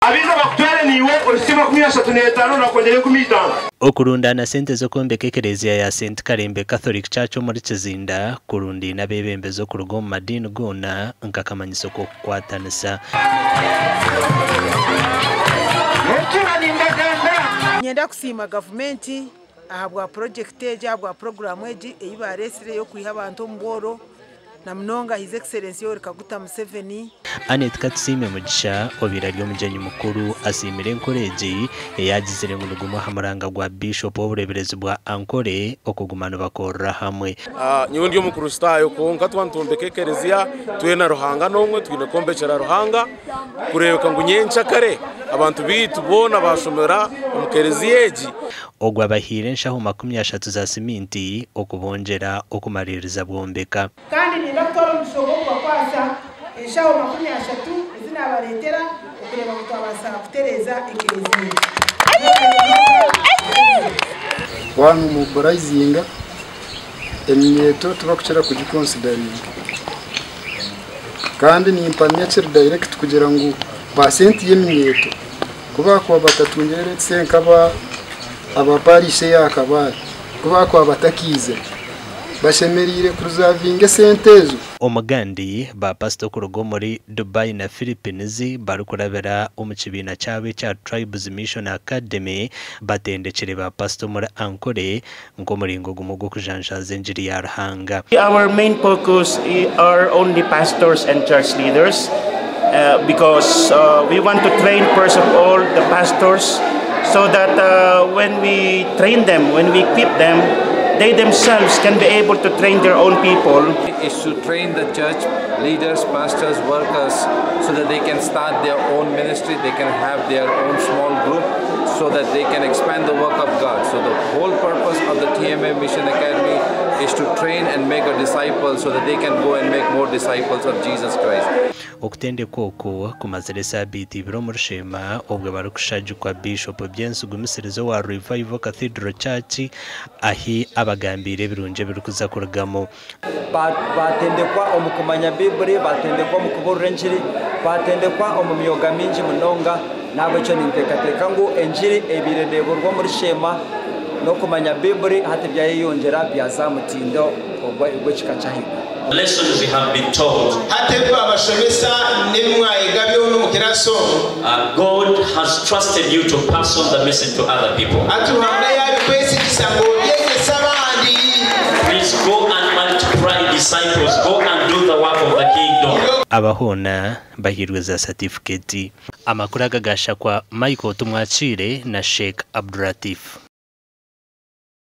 Abiza bakutware niiwe ohitsye 35 nakwongyera 50. Okurundaana sente z'okwombeka ekereziya ya St Kalembe Catholic Church omuri Kizinda kurundaine abeebembezi okuruga omu madiini goona nk'akamanyiso k'okukwatanisa. Niinyenda kusiima gavumenti ahabwa purojekiti egi, ahabwa puroguraamu egi ei baareetsire ey'okwiha abantu omu bworo na munonga His Excellency Yoweri Kaguta Museveni. Annet Katusiime Mugisha obaire ari omugyenyi mukuru asiimire enkora egi ei agizire ngu nigumwe aha muranga gwa Biishopu w'obureeberezi bwa Ankole okuguma nibakorera hamwe. Nyowe ndi Omukristaayo kwonka twaba nitwombeka ekereziya twena Ruhanga n'omwe twine kwombekyera Ruhanga kureebeka ngu nyenkyakare abantu baitu boona baashomera omu kereziya egi. Ogwo abahaire enshaho 30 za siminti okubongyera okumariiriza bwombeka. Kandi niinyenda kutwara omugisha ogu okubakwatsa enshaho 30 ezi naabareetera okureeba ngu twabaasa kutereeza ekereziya. Waanomoborayizinga eminyeeto tibakukira kugikonsidaringa kandi nimpamya kiri dayirekiti kugira ngu pasenti y'eminyeeto ku baakuba batatungire let's say nk'aba aba parish eya Kabale ku baakuba batakiizire bashemereire kurizavinga esente ezo. Omugandi, ba pasita okuruga omuri Dubai na Philippines barikurabira omu kibiina kyabo ekya Tribes Mission Academy batendekire ba pasita omuri Ankole nk'omuringo gumwe gw'okujanjaaza engiri ya Ruhanga. Our main focus are only pastors and church leaders because we want to train first of all the pastors so that when we train them, when we equip them, they themselves can be able to train their own people. Is to train the church leaders, pastors, workers so that they can start their own ministry, they can have their own small group so that they can expand the work of God. So the whole purpose of the TMA Mission Academy is to train and make a disciple so that they can go and make more disciples of Jesus Christ. Okutendekwa oku kumazire esaabiiti ibiri omuri Sheema obwo barikushagikwa Bishop Byensi Gumisiriza owa Revival Cathedral Church ahi abagambiire ebirungi ebirikuza kurugamu. Baatendekwa omu kumanya Baiburi, baatendekwa omu kubuurira engiri, baatendekwa omu myoga mingi munonga. N'ahabw'ekyo ninteekateeka ngu engiri ebaire neebuurwa omuri Sheema n'okumanya Baiburi hati byayeyongyera byaza aha mutindo ogw'ekika ky'ahaiguru. Lessons you have been taught. Hati ebi baabashomesa n'ebi mwayega byona omu kiraasi omu. God has trusted you to pass on the message to other people. Hati Ruhanga yaabikwesigyisa ngu obyegyese abandi. Please go and multiply disciples, go and do the work of the kingdom. Aba hoona bahairwe za satifiketi. Amakuru aga gashakwa Michael Tumwakiire na Sheikh Abduratif.